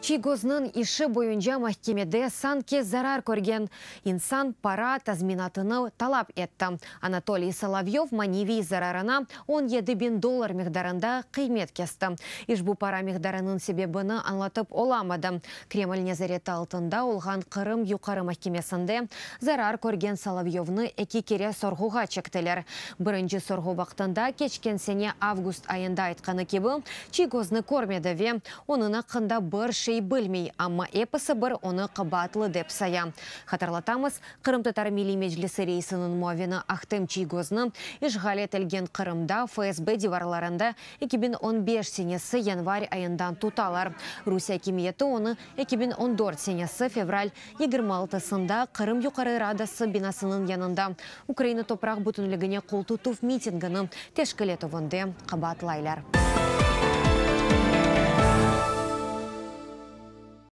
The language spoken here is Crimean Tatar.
Çiygoznıñ işi boyunca mahkemede sanki zarar körgen insan para tazminatını talap etti. Anatoliy Solovyov maneviy zararına 17 bin dollar miqdarında qıymet kesti. İşbu para miqdarınıñ sebebini añlatıp olamadı. Kreml nezareti altında olğan Qırım Yuqarı mahkemesinde zarar körgen Solovyovnı eki kere sorğuğa çektiler. Birinci sorğu vaqtında keçken sene avgust ayında aytqanı kibi, Çiygoznı körmedi ve onıñ aqqında bir şey bilmey, amma episi bir onı qabaatlı dep saya. Hatırlatamız, Qırımtatar Milliy Meclisi reisiniñ muavini Ahtem Çiygoznı işğal etilgen Qırımda FSB divarlarında 2015 senesi yanvar ayından tutalar. Rusiye akimiyeti onı 2014 senesi fevral 26-sında Qırım Yuqarı Radası binasınıñ yanında Ukraina topraq bütünligine qoltutuv mitingini teşkil etüvinde qabaatlaylar.